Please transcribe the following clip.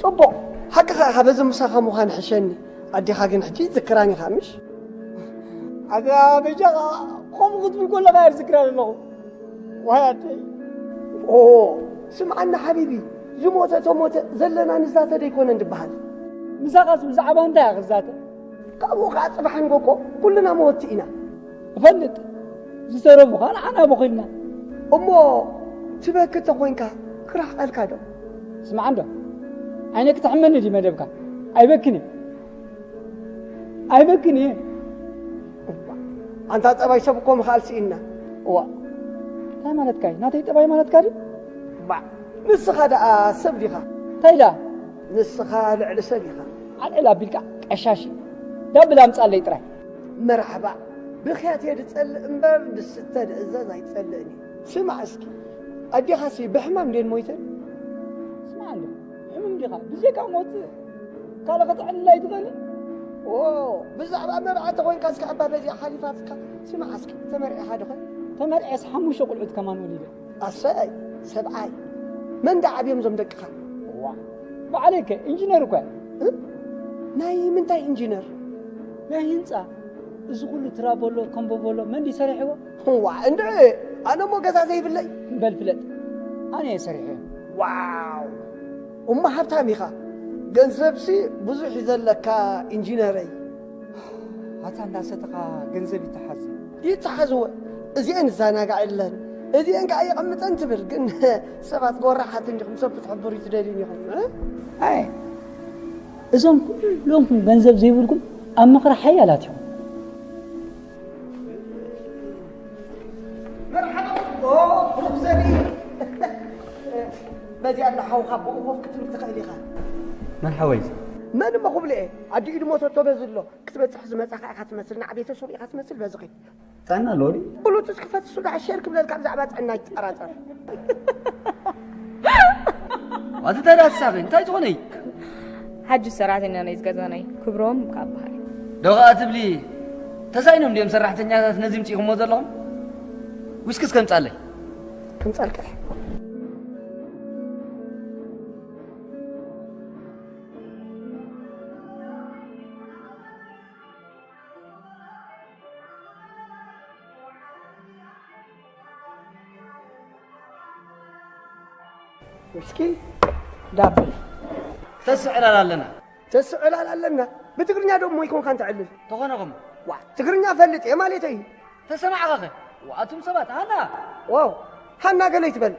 እቦ፣ ሓቅኻ ኢኻ፣ በዚ ምሳኻ ምዃን ሕሸኒ። ኣዴኻ ግን ሕጂ ይዝክራን ኢኻ፣ ምሽ? ኣታ በጃኻ ከምኡ ክትብል ከለኻ እየ ዝዝክራ ዘለኹ። ዋይ ኣደይ። ኦ፣ ስምዓና ሓቢቢ፣ ዝሞተ ተሞተ፣ ዘለና ንዛተ ደይኮነ እንድበሃል። ምሳኻስ ብዛዕባ እንታይ እያ ክዛተ? ካብኡ ኸዓ ጽባሕ ንጎ እኮ ኩልና መወቲ ኢና። እፈልጥ፣ ዝተረፉ ኸዓ ንዓና በኺልና። እሞ ትበኪ እንተኾይንካ ክረሕቐልካ ዶ? ስምዓ እንዶ፣ ዓይነ ክትሕመኒ ድዩ መደብካ? ኣይበክን እየ። ኣይበክን እየ። እባ፣ ኣንታ ጠባይ ሰብ እኮ ምኽኣል ስኢንና። እዋ፣ እንታይ ማለትካ እዩ? ናተይ ጠባይ ማለትካ ድዩ? እባ፣ ንስኻ ደኣ ሰብ ዲኻ? እንታይ ደኣ? ንስኻ ልዕሊ ሰብ ኢኻ። ኣልዕል ኣቢልካ ቀሻሽ ዳብል ኣምጻለይ ጥራይ። መርሓባ፣ ብኽያት እየ ድጸልእ እምበር፣ ድስተ ድእዘዝ ኣይጸልእን እየ። ስማዕ እስኪ፣ ኣዴኻሲ ብሕማም ድየን ሞይተን? ስማዕ ኣሎ፣ ሕሙም ዲኻ? ብዘይካ ሞት ካልእ ከተዕልል ኣይትኽእልን? ኦ፣ ብዛዕባ መርዓ ተኾይንካ እስኪ ኣባ በዚኣ ሓሊፋትካ። ስማዕ እስኪ፣ ተመርዒኻ ዶ ኸ? ተመርዔስ ሓሙሽተ ቁልዑት ከማን ወሊደ። ኣሰይ፣ ሰብኣይ። መን ደኣ ዓብዮም እዞም ደቅኻ? ዋ፣ ባዕለይ ከ ኢንጂነር እኮ እየ። እ? ናይ ምንታይ ኢንጂነር? ናይ ህንጻ። እዚ ኩሉ ትራቦሎ፣ ኮምቦቦሎ መን ድዩ ሰሪሕዎ? ዋ፣ እንድዒ፣ ኣነ እሞ ገዛ ዘይብለይ። በል ፍለጥ፣ ኣነ እየ ሰሪሐዮ። ዋው፣ እሞ ሃብታም ኢኻ። ገንዘብሲ ብዙሕ እዩ ዘለካ ኢንጂነረይ። ኣታ እንዳሰተኻ ገንዘብ ይተሓዝ። ይተሓዝወ። እዚኤን ዝዘናጋዕ የለን። እዚኤን ከኣ የቐምጠን ትብል። ግን ሰባት ጎራሓት እንዲኹም፣ ሰብ ክትሕብሩ ትደልዩን ኢኹም፣ እ? ኣይ፣ እዞም ኩሎምኩም ገንዘብ ዘይብልኩም ኣብ መኽራ ሓያላት ኢኹም። መርሓባ ጽቡቕ፣ ብሩኽ ዘርኢ። በዚኣ እንዳ ሓውኻ ብኡ ኮፍ ክትብል ትኽእል ኢኻ። መን ሓወይ? መን እሞ ክብሎ እየ? ኣዲኡ ድሞተቶ በዚ ኣሎ። ክትበጽሕ ዝመጻኻ ኢኻ ትመስል፣ ንዓ ቤተሰብ ኢኻ ትመስል፣ በዚ ኺድ። ጥዕና ኣሎ ድዩ? ብሉቱዝ ክፈትሱ ደኣ ሸር ክብለልካ ብዛዕባ ጥዕና ይጠራጠር። ኣቲ እንታይ ደኣ ትሳኺ? እንታይ ዝኾነ እዩ? ሓድሽ ሰራሕተኛ ናይ ዝገዛናይ ክብሮም ካብ በሃል። ዶ ኸኣ ትብሊ፣ ተሳኢኖም ድዮም ሰራሕተኛታት ነዚ ምጺእኹሞ ዘለኹም? ዊስኪስ ከምጻለይ። ከምጻልካ። ዊስኪ ዳብል። ተስዕላል ኣለና። ተስዕላል ኣለና። ብትግርኛ ዶ እሞ ይኮንካ እንተዕልል? ተኾነ ኸሞ። ዋ፣ ትግርኛ ፈልጥ እየ ማለተይ እዩ። ተሰማዕኻ ኸ? ዋ፣ ኣቱም ሰባት፣ ሃና! ዋው፣ ሃና ገለ ይትበል።